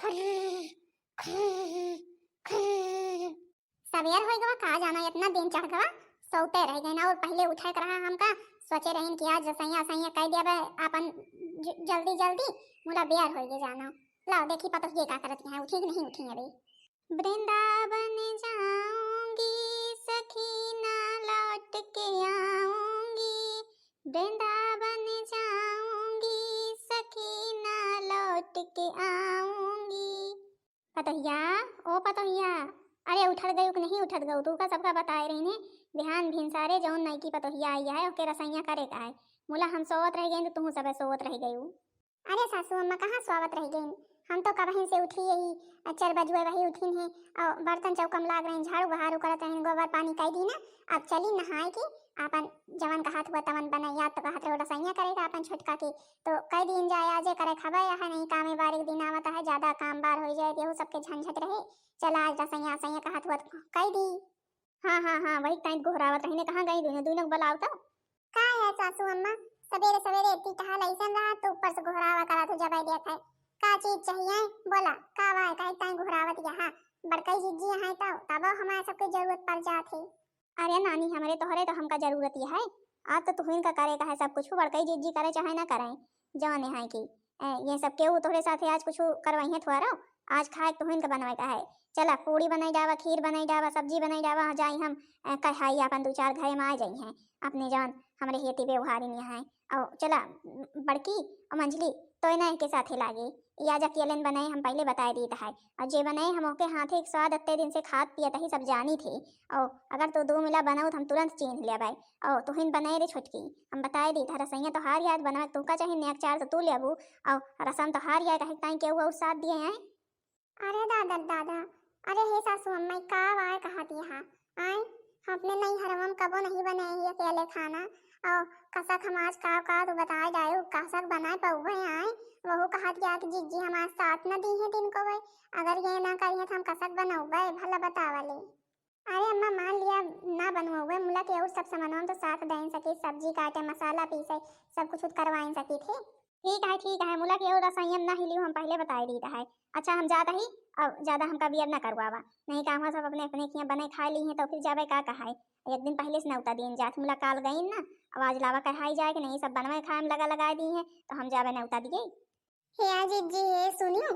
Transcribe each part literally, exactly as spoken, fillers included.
खुर्र, खुर्र, खुर्र। सबेर होइ गवा का जाना, इतना दिन चढ़ गवा, सोते रह गइन। और पहिले उठे के रहा हमका, सोचे रहिन कि आज रसोइया सैया कइ देबे आपन ज-, जल्दी जल्दी, मुला बेर होइ गए जाना। लाओ देखी पतोहिए का करत हैं, उठी कि नहीं उठी अबे। वृंदावन जाऊंगी सखी ना लौट के आऊंगी, वृंदावन जाऊंगी सखी ना लौट के आऊंगी। पतोहिया, ओ पतोहिया, अरे उठत गयू कि नहीं उठत गयू? तू का सबका बताए रही ने, बिहान भिनसारे जौन नईकी पतोहिया आई है, ओके रसैया करे का है। मुला हम सोवत रह गए तो तू सबे सोवत रह गयू। अरे सासू अम्मा, कहाँ सोवत रह गई? हम तो कबहिन से उठी यही, अ, चार बजुए वही उठिन है, और बर्तन चौका में लाग रही, झाड़ू बहारू करत रही, गोबर पानी कई दी ना। अब चली नहाए के, आपन जवन कहत हुआ तवन बनाई। याद तो कहत रहो रसैया करे का आपन छोटका के, तो कई दिन जाए आजे करे खबे, यह नहीं कामे बारी के दिन आवत है, ज्यादा काम बार हो जाए, केहू सबके झंझट रहे। चला आज रसैया सैया कहत हुआ कई दी। हाँ, हाँ, हाँ, वही टाइम गोहरावत रही ने, कहाँ गई दुनो, दुनो के बुलाओ तो। का है सासू अम्मा, सबेरे सबेरे इतनी टहल ऐसन रहा, तो ऊपर से गोहरावा करा तो जबाई देत है। का चीज चाहिए, बोला, का वाय, काहे ताई गोहरावत यहाँ? बड़कई जिज्जी यहाँ तो तबो हमारे सबके जरूरत पड़ जात है। अरे नानी, हमरे तोहरे तो हमका जरूरत ही है। आज तो तुहिन का करे का है सब कुछ, बड़कई जिज्जी करे चाहे ना करे, जौन है कि, ए, ये सब केहू तोहरे साथे आज कुछ करवाई है थोड़ा, आज खाए तुहिन का बनवाए का है। चला पूड़ी बनाई जावा, खीर बनाई जावा, सब्जी बनाई जावा, जाई हम, ए, कहाई अपन दो चार घरे में आ जाई हैं, अपने जौन हमरे हेती व्यवहारी नहीं है। और चला बड़की और मंझली तो ना के साथे लागे, या जा केलन बनाए हम पहले बताए दीत है। और जे बनाए हम ओके हाथे एक स्वाद अत्ते दिन से खात पियत ही सब जानी थे। और अगर तू दो मिला बनाऊ तो हम तुरंत चीन्ह लेबै। और तुहिन बनाए रे छोटकी, हम बताए दीत है रसैया तो हार याद बनवा, तू का चाहे नेक चार तो तू लेबू। और रसम तो हार याद कहे ताई केहू और साथ दिए हैं। अरे दादा दादा, अरे हे सासू अम्मा, का वाय कहा दिया है? आए, हम अपने नैहरवा में कबो नहीं बनाए ही अकेले खाना। और कसक हम आज का का तो बताए जाए, कसक बनाए पउबे आए, वहू कहा दिया कि जिज्जी हमारे साथ न दी है दिन को भाई, अगर ये ना करिए तो हम कसक बनउबे, भला बतावा ले। अरे अम्मा, मान लिया ना बनउबे, मुला के और सब सामानवा में तो साथ देन सकी, सब्जी काटे, मसाला पीसे, सब कुछ करवाइन सकी थे। ठीक है, ठीक है, मुला के और रसोइया में ना हिलियो, हम पहले बताए दीत है। अच्छा, हम जात ही, अब ज्यादा हमका बियर ना करवावा, नहीं का हुआ सब अपने अपने खिया बने खाए ली हैं, तो फिर जाबे का कहाए। एक दिन पहले से नौता दिन जात, मुला काल गई ना, आवाज लावा कहाई जाए कि नहीं, सब बनवे खाए में लगा लगाए दी हैं, तो हम जाबे नौता दिए। हे आ जिज्जी, हे सुनियो,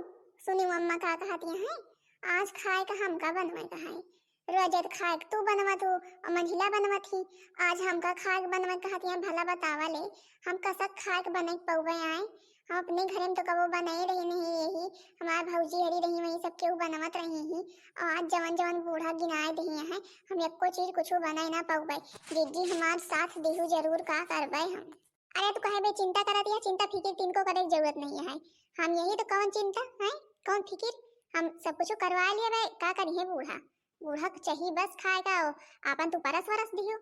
सुनियो अम्मा का कहत हैं, आज खाए का हमका बनवे का है। रोज तो खाए के तू बनवत हो, और मंझिला बनवत ही, आज हमका खाए के बनवे कहत हैं, भला बतावा ले, हम कसक खाए के बने के पउबे आए। हम अपने घरे में तो कबो बनाए रहे नहीं, यही हमार भौजी हरी रही, वही सब केहू बनवत रही ही, और आज जवन जवन बूढ़ा गिनाए दही हैं, हम एको चीज कुछ बनाए ना पउबे। जिज्जी हमार साथ देहू जरूर, का करबे हम। अरे तू कहे बे चिंता करत या, चिंता फिकिर तिनको करे के जरूरत नहीं है। हम यही तो कौन चिंता है, कौन फिकिर, हम सब कुछ करवा लिया बे, का करी है बूढ़ा, बूढ़ा के चाहिए बस खाए का, ओ, आपन तू परस वरस दियो,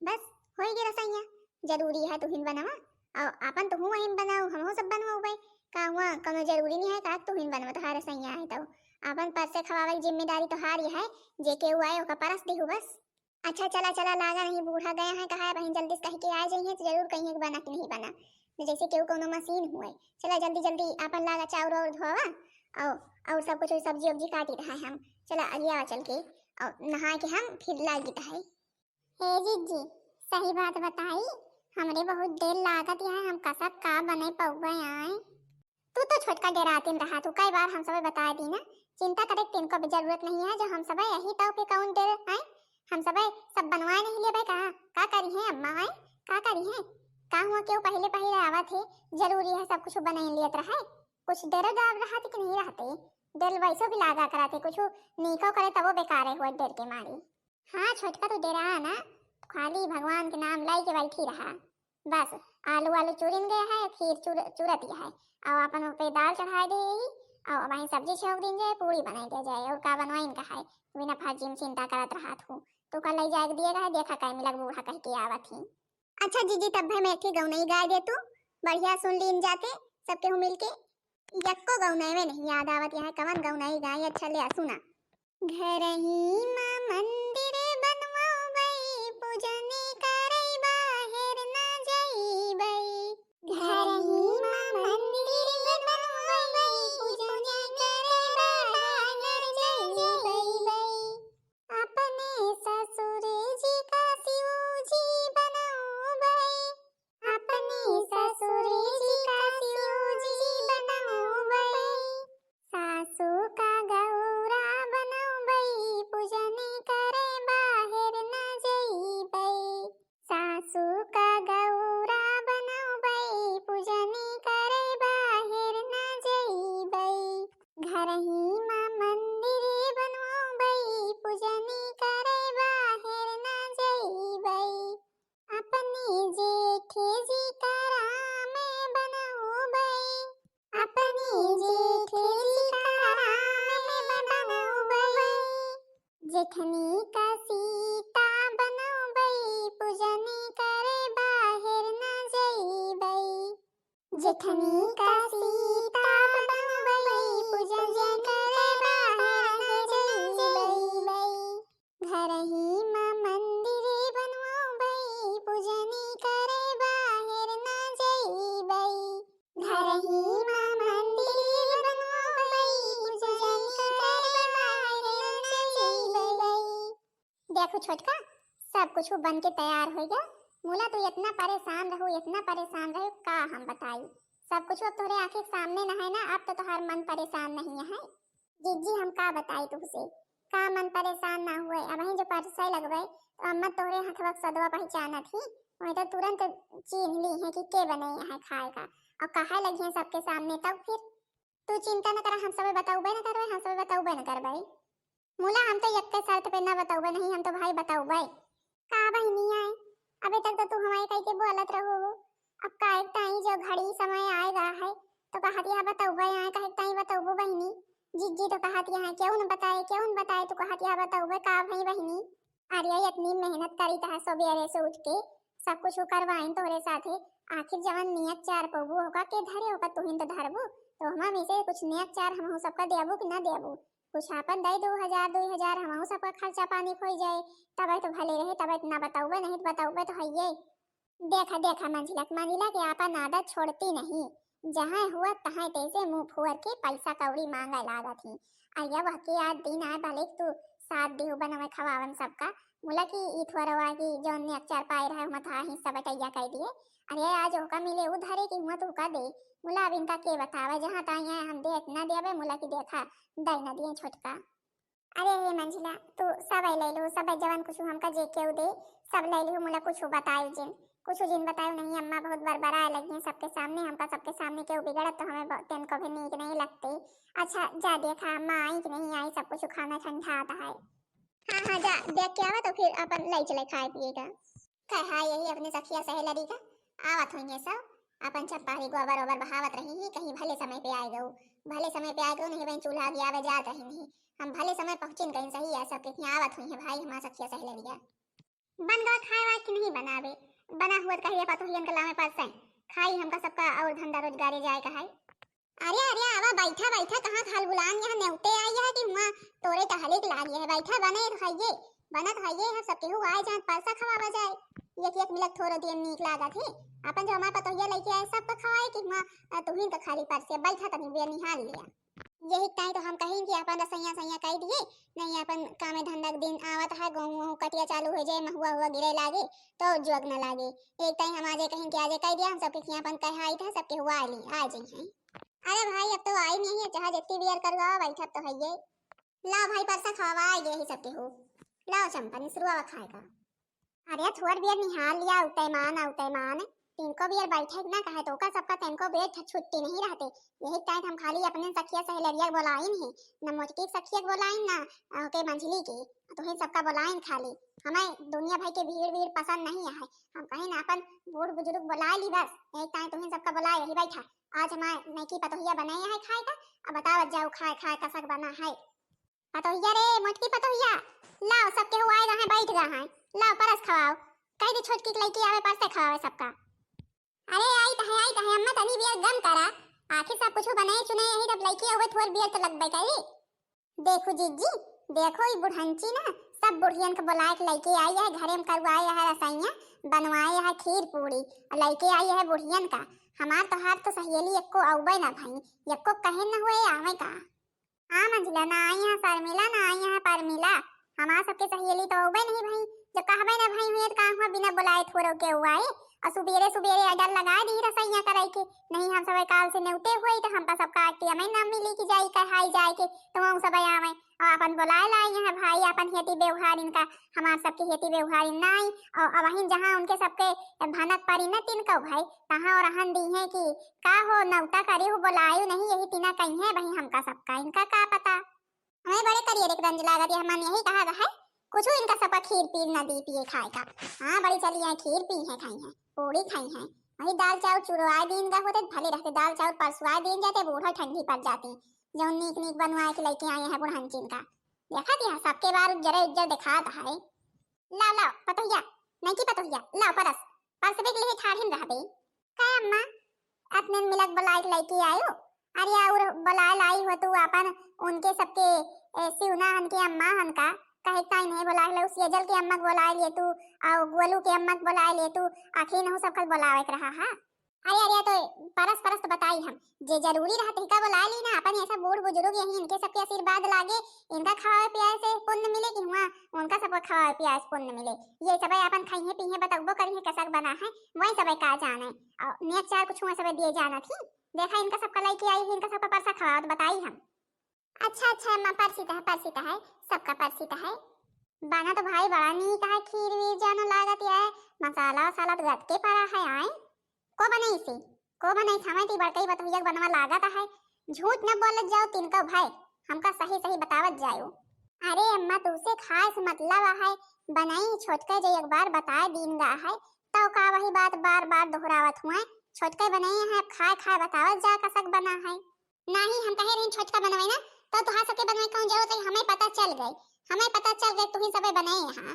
बस होई गे रसैया। जरूरी है तुहिन बनवा, और आपन तुहू वहीं बनाओ, हमहू सब बनवाओ बे, का हुआ कोनो जरूरी नहीं है का तुहिन बनवा, तोहार रसैया है तो आपन परसे खवावे के जिम्मेदारी तोहार ही है, जे केहू आए ओका परस दिहू बस। अच्छा चला चला, लागा नहीं बूढ़ा गया है, कहा है बहन जल्दी से कह के आ जाइए तो जरूर कहिए कि बना कि नहीं बना, न जैसे केहू कोनो मशीन हुए। चला जल्दी जल्दी आपन लागा चाउर और धोवा, और, और सब कुछ सब्जी उब्जी काटी रहा है हम। चला अलियावा चल के और नहा के हम फिर लागी है। हे जिज्जी, सही बात बताई, हमरे बहुत देर लागत है, हम कसक का बने पउबे आए। तू तो छोटका डेरातिन रहा, तू कई बार हम सबे बताए दी ना, चिंता करे के तिनको भी जरूरत नहीं है, जो हम सबे यही ताव पे कौन डेर आए, हम सबे सब बनवाए नहीं लेबे का, का करी है अम्मा आए, का करी है, का हुआ केहू पहले पहले आवत है, जरूरी है सब कुछ बनाए लियत रहे, कुछ डेर दाब रहत कि नहीं रहते, डेर वैसो भी लागा कराते, कुछ नीको करे तबो बेकारे हुआ डेर के मारी। हाँ छोटका, तू डेरा ना, खाली भगवान के नाम लाई के बैठी रहा। बस आलू आलू चूरिन गया है, खीर चूर, चूरत गया है, और अपन पे दाल चढ़ाए दे यही, और वहीं सब्जी छोंक दिन जाए, पूरी बनाई दे जाए, और का बनवाइन का है, बिना फाजी में चिंता करत रहा तू। तू का ले जाए के दिए रहा, देखा काहे मिलक बूढ़ा कह के आवत ही। अच्छा जीजी, तब भाई मैं एक ठे गौनई गाय दे तू, बढ़िया सुन लीन जाते, सब केहू मिल के। यक्को गौनई में नहीं याद आवत यहाँ, कवन गौनई गाय, अच्छा ले आ सुना। घरही मा मंदिर बनवाबै, पूजन करै बाहेर ना जइबै। घरही मा मंदिर बनवाबै, पूजन करै घरही मा मंदिर बनवाउबई, पूजनी करे बाहेर ना जइबई। अपने जेठे जी का राम बनउबई, अपने जेठे जी का राम बनउबई। जेठनी का सीता बनउबई, पूजनी करे बाहेर ना जइबई। जेठनी का सीता बनउबई, पूजनी करे बाहेर ना जइबई। घरही मा मंदिर बनउबई, पूजनी करे बाहेर ना जइबई। घरही मा मंदिर बनउबई, पूजनी करे बाहेर ना जइबई। देखो छोटका, सब कुछ बन के तैयार होइ गया। मुला तू इतना परेशान रहू, इतना परेशान रहू, का हम बताई। सब कुछ अब तोहरे आँखी के सामने न है ना, अब तो तोहार मन परेशान नहीं है। जिज्जी, हम का बताई तुहसे, का मन परेशान ना हुए। अबहीं जो परसै लगबे, तो अम्मा तोहरे हथवा के सदवा पहचानत ही, वहीं तो तुरंत चीन्ह ली है कि के बने यहाँ खाए का, और कहे लगी है सबके सामने। तब फिर तू चिंता न करा, हम सबे बतउबे न करबे, हम सबे बतउबे न करबे। मुला, हम तो यक्के शर्त पे ना बतउबे नहीं, हम तो भाई बतउबे। का बहिनी आए, अबे तक तो तू हमारे कह के बोलत रहो हो, अब काहे ताई जो घड़ी समय आए गा है, तो कहत यहाँ बतउबे आए, कहे ताई बतउबो बहिनी। जिज्जी तो कहत यहाँ क्यों न बताए, क्यों न बताए, तू कहत यहाँ बतउबे का भई बहिनी। अरे इतनी मेहनत करी तहा सबेरे से उठ के, सब कुछ करवाइन तोहरे साथे, आखिर जवन नियत चार पउबू होका के धरे होका तुहिन तो धरबू, तो हमा में से कुछ नियत चार हमहू सबका देबू कि ना देबू? कुछ आपन दे दो हजार, दो हजार, हमहू सबका खर्चा पानी खोई जाए, तबे तो भले रहे, तबे तो ना बतउबे, नहीं तो बतउबे तो हइये। देखा, देखा मंझिला, मंझिला के आपन आदत छोड़ती नहीं, जहाँ हुआ तहाँ तैसे मुँह फुअर के पैसा कौड़ी मांगे लागत ही। अरे वह के आज दिन आए भले तू साथ दिहु बनवे खवावन सबका, मुला कि ई थोरवा कि जौन ने अचार पाए रहे, मथा ही सब बटैया कह दिए। अरे आज ओका मिले उ धरे कि हुआ तू का दे, मुला अब इनका के बतावे, जहाँ ताई आए हम दे इतना देवे, मुला कि देखा दे न दिए छोटका। अरे हे मंझिला, तू सब ले लो, सब जवन कुछ हमका जे केहू दे, सब ले लियो, मुला कुछ बताई जिन, कुछ जिन बताई नहीं, अम्मा बहुत बरबराए लगी हैं सबके सामने, हमका सबके सामने केहू बिगड़त तो हमें ब-, तनको भी नीक नहीं लगते। अच्छा जा देखा अम्मा आई कि नहीं आई, सब कुछ खाना ठंडा आता है। हाँ, हाँ, जा देख के आवा तो फिर अपन ले चले खाए पिए का। कहा यही अपने सखिया सहेलरी का आवत होइहें सब, अपन चप्पारी गोबर ओबर बहावत रही ही, कहीं भले समय पे आए गऊ, भले समय पे आए गऊ, नहीं बहन चूल्हा गियावे जात रही नहीं, हम भले समय पहुँचिन गइन सही है, सब कितनी आवत हुई है भाई हमार सखिया सहेलरिया। बन गवा खाए वाए कि नहीं बनावे, बना हुआ कहिए पतोहियन के लामे परसै, खाई हमका सबका और धंधा रोजगारे जाए का है। अरे, अरे, आवा, बैठा, बैठा, कहाँ खाल बुलान, यहाँ नेवते आई है कि हुआ तोरे टहले के लाग है, बैठा, बने तो हइये, बनत हइये है, सब केहू आए जाए, परसा खवावा जाए, एक एक मिलक थोरो दियन नीक लागत है, अपन जो हमार पतोहिया लइके आए, सबका खवाए कि हुआ, अ, तुहिन का खाली परसे, बैठा तनी बेर निहाल लिया। यही ताई तो हम कहें कि अपन रसैया सैया कह दिए, नहीं अपन कामे धंधा के दिन आवत है, गेहूँ वहूँ कटिया चालू हो जाए, महुआ हुआ गिरे लागे, तो जोग न लागे, एक ताई हम आजे कहें कि आजे कह दिया, हम सबके खिया अपन कहे आई था, सबके हुआ आए ली, आ जाइए। अरे भाई, अब तो आई नहीं है, चाहे जितनी बियर करवाओ, बैठब तो हइये। लाओ भाई, परसा खवावा आ गए ही सबके हो। लाओ चंपा, निसरुआ खाए का। अरे थोड़ बियर निहाल लिया, उतैमान, उतैमान। तिनको बियर बैठे ना कहे तो का सबका तिनको बियर छ-, छुट्टी नहीं रहते। यही टाइम हम खाली अपने सखिया सहेलरिया के बोलाइन है, न मोटकी के सखिया के बोलाइन, ना, अ, के मंझली के। तुहे सबका बोलाइन खाली। हमें दुनिया भर के भीड़, भीड़ पसंद नहीं है। हम कहीं ना अपन बूढ़ बुजुर्ग बोला ली बस। एक टाइम तुहे सबका बोलाए, यही बैठा। आज हमार नैकी पतोहिया बनाए है खाए का, अब बतावत जाओ खाए, खाए कसक बना है। पतोहिया रे, मोटकी पतोहिया, लाओ, सबके हुआ आए रहे, बैठ गए हैं, लाओ, परस खवाओ, कह दे छोटकी के लइके आवे, परसे खवावे सबका। अरे, आई तहे, आई तहे, अम्मा, तनी बियर गम करा, आखिर सब कुछ बनाए चुने यही, तब लइके आवे, थोड़ बियर तो लगबे करी। देखो जिज्जी, देखो, ई बुढ़ंची ना, सब बुढ़ियन के बोलाए के लइके आई है, घरे में करवाए है रसैया, बनवाए है खीर पूड़ी, और लइके आई है बुढ़ियन का। हमार तोहार तो सहेली एक्को अउबे ना भई, एक्को कहे न हुए आवे का। हाँ मंझिला, ना आई है शर्मिला, ना आई है परमिला। हमार सबके सहेली तो अउबे नहीं भई। जब कहबे ना भई हुए तो का हुआ बिना बोलाए थोरो के हुआ है। और सुबेरे सुबेरे order लगा दी रसैया करे के। नहीं हम सब काल से नेवते हुए तो हमका सबका आके हमें ना मिली कि जाई कहाई जाए के, तो हम सब आवे। और अपन बोलाए लाई हैं भाई, अपन हेती व्यवहार इनका, हमार सबके हेती व्यवहार इन नाई। और अबहिन जहाँ उनके सबके भनक परी न तिनकौ भाई, तहाँ और रहन दी हैं कि का हो नौता करी हो, बोलायु नहीं, यही तिना कहीं है भाई, हमका सबका इनका का पता। हमें बड़े करियर एक रंज लागत है, मन यही कहा है, कुछ इनका सबका खीर पीर न दी पिए खाए का। हाँ, बड़ी चली है, खीर पी है, खाई है, पूड़ी खाई है, वही दाल चाउर चुरवाए दीन गा होते भले रहते, दाल चाउर परसुआए दीन जाते, बूढ़ा ठंडी पड़ जाती, जौन नीक नीक बनवाए के लेके आए हैं बुढ़न चिन का। देखा दिया सबके बार जरे उज्जर दिखात है। लाओ, लाओ, पतोहिया, नहीं की पतोहिया, लाओ परस, परस भी के लिए ठाढ़िन रह दे। का अम्मा, अतने मिलक बोलाए के लेके आयो? अरे और बोलाए लाई हो तू अपन उनके सबके, ए, सिउना हन के अम्मा हन का, कहे ताई नहीं बोलाए ले, उस यजल के अम्मा के बोलाए लिए तू, और गोलू के अम्मा के बोलाए लिए तू, आखिर नहु सब कल बोलावे के रहा हा। अरे, अरे, तो परस, परस तो बताई हम, जे जरूरी रहा तहिका बोलाए ली ना, अपन ऐसा बूढ़ बुजुर्ग यही इनके सबके आशीर्वाद लागे, इनका खवाए पियाए से पुण्य मिले कि हुआ उनका सबका खवाए पियाए से पुण्य मिले। ये सबे अपन खाइए पीहे बतकबो करिए कसक बना है, वही सबे का जाने। और नेक चार कुछ हुआ सबे दिए जाना थी। देखा इनका सबका लेके आई, इनका सबका परसा खवाओ तो बताई हम। अच्छा, अच्छा अम्मा, परसित है, परसित है, सबका परसित है। बना तो भाई बड़ा नीक है, खीर वीर जानो लागत है, मसाला वसाला तो गत के पड़ा है आए। को बनई से, को बनई से, हमें ती बड़कई बतहुइया के बनवा लागत है। झूठ न बोलत जाओ तिनको भाई, हमका सही सही बतावत जाओ। अरे अम्मा, तुसे खाए से मतलब है, बनई छोटका जे एक बार बताए दीन गा है, तो का वही बात बार बार दोहरावत हुए? छोटका बनई है, अब खाए खाए बतावत जा कसक बना है। नाही, हम कहे रही छोटका बनवाई ना, तो तुहार सबके बनवाई कौन जरूरत है, हमें पता चल गई, हमें पता चल गई, तुही सबे बनाए यहाँ।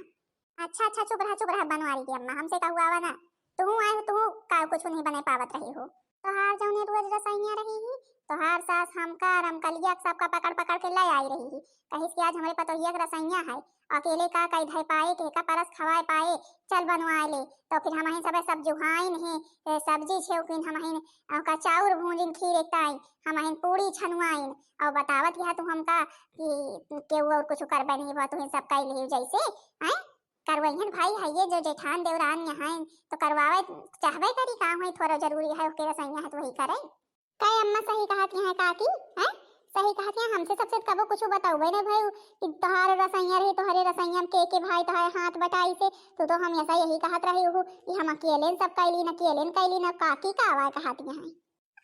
अच्छा, अच्छा, चुप रहा, चुप रहा बनवारी की अम्मा, हमसे का हुआ ना, तू आए हो, तू का कुछ नहीं बने पावत रही हो। तोहार जौने रोज रसोइया रही ही, तोहार सास हमका, रमकलिया सबका पकड़ पकड़ के ले आई रही ही, कहिस कि आज हमरे पतोहिया के रसोइया है, अकेले का कई धै पाए, के का परस खवाए पाए, चल बनवाए ले। तो फिर हमहिन सबे सब जुहाइन है, ए, सब्जी छेवकिन हमहिन, ओका चाउर भूंजिन खीर एकताई, हमहिन पूड़ी छनुआइन, और बतावत यह तू हमका कि केहू और कुछ करबे नहीं बा, तुहिन सब कई लियो जैसे, हैं? करवइहन भाई है ये जो जेठान देवरान यहाँ हैं, तो करवावे चाहबे करी, का होई थोड़ा जरूरी है, ओके रसोइया है तो वही करे। का अम्मा सही कहत यहाँ काकी, हैं? सही कहत यहाँ, हमसे सबसे कबो कुछ बतौबे न भई कि तोहार रसोइया रही, तोहरे रसोइया में के के भाई तोहार हाथ बटाई से, तू तो हमेशा यही कहत रही हो कि हम अकेले न सब कैली न, अकेले न कैली न, काकी का आवाज कहत यहाँ।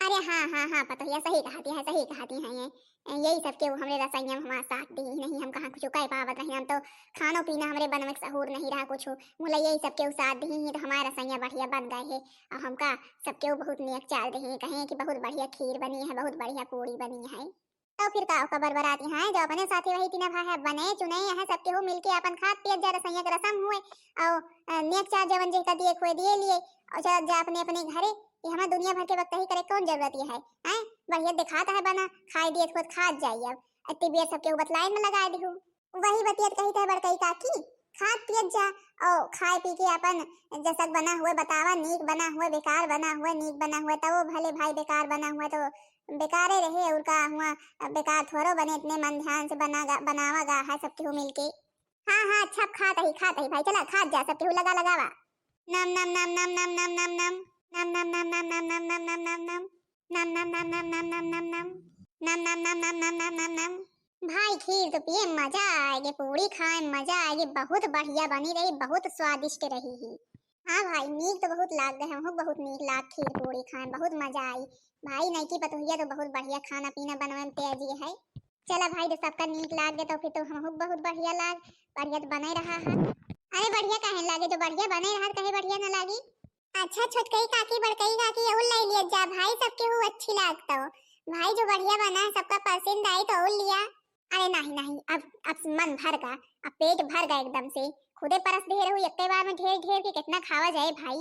अरे हाँ, हाँ, हाँ, पतोहिया सही कहत यहाँ, सही कहत यहाँ ये। यही सब केहू हमरे रसोइया में हमार साथ दी नहीं, हम कहाँ कुछ कह पावत रही, हम तो खानो पीना हमरे बनवे के सहूर नहीं रहा कुछ, मुला यही सब केहू साथ दी ही तो हमार रसोइया बढ़िया बन गए है। और हमका सब केहू बहुत नेक चाल दी ही, कहे कि बहुत बढ़िया खीर बनी है, बहुत बढ़िया पूड़ी बनी है। तो फिर का ओका बरबरात यहाँ है, जो अपने साथी वही तीना भाई है, बने चुने यहाँ सब केहू मिलके अपन खात पियत जा, रसोइया के रसम हुए, और, अ, नेक चाल जवन जेका दिए खुए दिए लिए, और चल जा अपने अपने घरे। ये हमार दुनिया भर के वक्त ही करे कौन जरूरत ये है, हैं? बढ़िया दिखात है बना, खाए दिए खुद खात जाई। अब इतनी बेर सब केहू बतलाए में लगा दिहू। वही बतियत कही थे बड़कई काकी, खात पियत जा, और खाए पी के अपन जसक बना हुए बतावा, नीक बना हुए, बेकार बना हुए, नीक बना हुए, तब वो भले भाई बेकार बना हुए तो बेकारे रहे, और का हुआ, बेकार थोड़ो बने, इतने मन ध्यान से बना गा, बनावा गा है सब केहू मिलके। हाँ, हाँ, अच्छा, अब खात ही, खात ही भाई, चला खात जा, सब केहू लगा लगावा। नम, नम, नम, नम, नम, नम, नम, नम। नम, नम, नम, नम, नम, नम, नम, नम, नम, नम। नम, नम, नम, नम, नम, नम, नम, नम। नम, नम, नम, नम, नम, नम, नम, नम। भाई, खीर तो पिए मजा आएगी, पूड़ी खाए मजा आएगी, बहुत बढ़िया बनी रही, बहुत स्वादिष्ट रही ही। हाँ भाई, नीक तो बहुत लाग गए, हमहू बहुत नीक लाग खीर पूड़ी खाए, बहुत मजा आई। भाई, नईकी पतोहिया तो बहुत बढ़िया खाना पीना बनवे में तेजी है। चला भाई, तो सबका नीक लाग गए तो फिर तो हमहू बहुत बढ़िया लाग, बढ़िया तो बने रहा है। अरे बढ़िया काहे लागे, जो बढ़िया बने रहा कहे बढ़िया न लागी। अच्छा छोटकई काकी, बड़कई काकी, और ले लिया जा भाई, सबके हु अच्छी लागत हो। भाई जो बढ़िया बना है, सबका पसंद आई तो और लिया। अरे नहीं, नहीं, अब, अब मन भर गा, अब पेट भर गा एकदम से। खुदे परस दे रहू, एक्के बार में ढेर ढेर के कितना खावा जाए भाई।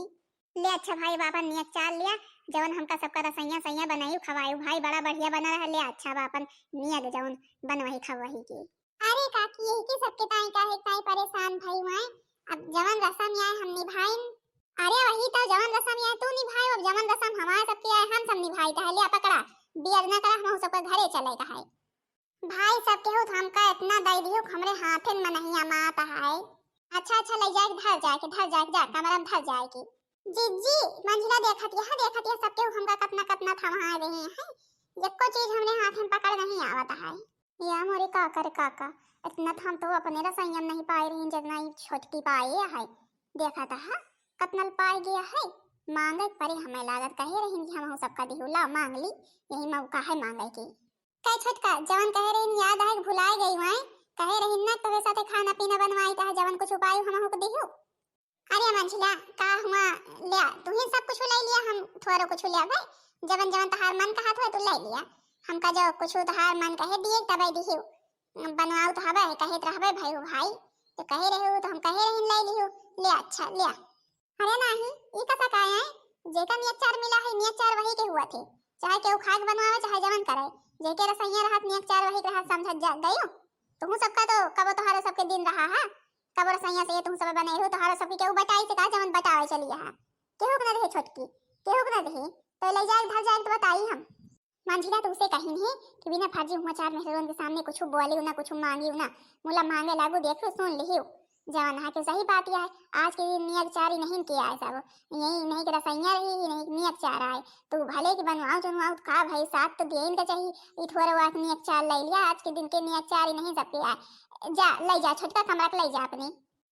ले अच्छा भाई, अब आपन नियत चाल लिया, जवन हमका सबका रसैया सैया बनायु खवायु भाई, बड़ा बढ़िया बना रहा। ले अच्छा, अब आपन नियत जवन बनवही खवही के। अरे काकी, यही के सबके ताई काहे ताई परेशान भई हुआ है? अब जवन रसम आए हम निभाइन। अरे वही तो, जवन रसम आए तू निभाए, अब जवन रसम हमारे सबके आए हम सब निभाई। कहे लिया पकड़ा, बियर ना करा, हम सबका घरे चले का है। भाई सब केहू तो हमका इतना दे दियो कि हमरे हाथन में नहीं अमात है। अच्छा अच्छा, ले जाए के धर जाए के, धर जाए के, जा कमरा में धर जाए के। जिज्जी, मंझिला देखत यह, देखत यह सब केहू हमका कतना कतना थमा रहे हैं, एको चीज हमरे हाथन पकड़ नहीं आवत है। या मोरे काका रे काका, इतना तो हम तो अपने रसोइया में नहीं पाए रही जितना ई छोटकी पाए है। देखा था, हाँ, कतना ल पाए गया है। मांगे के परे हमें लागत, कहे रही कि हम सबका दिहू, ला मांग ली, यही मौका है मांगे की। कहे छोटका, जवन कहे रही याद आए कि भुलाए गई हुआ, कहे रही ना तोहे साथे खाना पीना बनवाई, चाहे जवन कुछ उपाय हम होके दिहू। अरे मंझिला, का हुआ, ल्या, तू ही सब कुछ ले लिया, हम थोड़ो कुछ ले भाई, जवन जवन तहार मन कहत होए तू ले लिया। हमका जो कुछ तहार मन कहे दिए तबे दिहियो। बनवाऊ तो हबे, कहे तो रहबे भाई, भाई तो कहे रहे हो तो हम कहे रही ले लियो। ले अच्छा, ले। अरे नाही, ई कसा काय है? जेका नियत चार मिला है, नियत चार वही के हुआ थे, चाहे केहू खाए के बनवावे चाहे जवन करे, जेके रसोइया रहत नियत चार वही के रहत, समझत जा गयो। तुहू सबका तो कबो तोहारो सबके दिन रहा है, कबो रसोइया से ये तुहू सब बने हो, तोहारो सबके केहू बटाई से का जवन बटावे चली है। केहू के ना रहे छोटकी, केहू के ना रहे, तो ले जाए धर जाए तो बताई हम। मंझिला तो उसे कहिन है कि बिना फर्जी हुआ चार मेहरवन के सामने कुछ बोली ना, कुछ मांगी ना, मुला मांगे लागू, देख लो, सुन लिहियो। जवन है कि सही बात यह है, आज के दिन नियत चार ही नहीं किया है सब, यही नहीं कि रसोइया रही, ही नहीं कि नियत चार आए। तू भले कि बनवाओ चुनवाओ, का भाई, साथ तो देन का चाहिए। ई थोड़ा वाक नियत चार ले लिया, आज के दिन के नियत चार ही नहीं सब किया है। जा, ले जा, छोटका कमरा के ले जा अपने।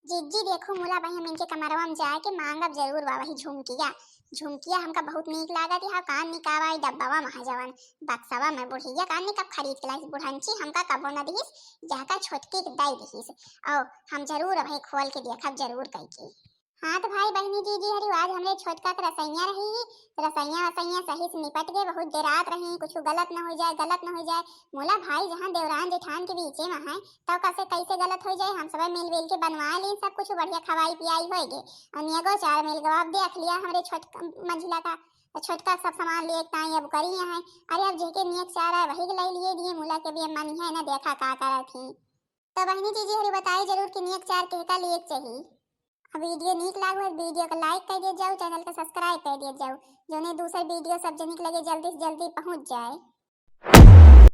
जीजी देखो मुला भाई, हम इनके कमरवा में जाए के मांगब जरूर बा वही झुमकिया। झुमकिया हमका बहुत नीक लागत है, कान निकावा ई डब्बावा में है जवन बक्सवा में, बुढ़िया कान निकाब खरीद के लाई बुढ़ंची, हमका कबो न दिहिस, जाकर छोटकी के दई दिहिस। और हम जरूर भाई खोल के देखब जरूर कई के। हाँ तो भाई बहनी जीजी हरी, आज हमरे छोटका के रसोइया रही, रसोइया वसोइया सही से निपट गए, बहुत डेरात रही, कुछ गलत न हो जाए, गलत न हो जाए। मोला भाई जहाँ देवरान जेठान के बीचे में है, तब कैसे कैसे गलत हो जाए, हम सब मिलजुल के बनवा ली सब कुछ, बढ़िया खवाई पियाई होएगे। और नियगो चार मिल गवा, अब देख लिया हमरे छोटका मंझिला का, छोटका सब सामान लिए ताई अब करी है। अरे अब जेके नियत चार है वही के ले लिए दिए, मुला के भी अम्मा नहीं है ना, देखा का करत ही। तो बहनी जीजी हरी बताई जरूर कि नियत चार के का लिए चाहिए। अब वीडियो नीक लागो है, वीडियो को लाइक कर दिए जाओ, चैनल को सब्सक्राइब कर दिए जाओ, जोने दूसर वीडियो सब जनिक लगे जल्दी से जल्दी पहुँच जाए।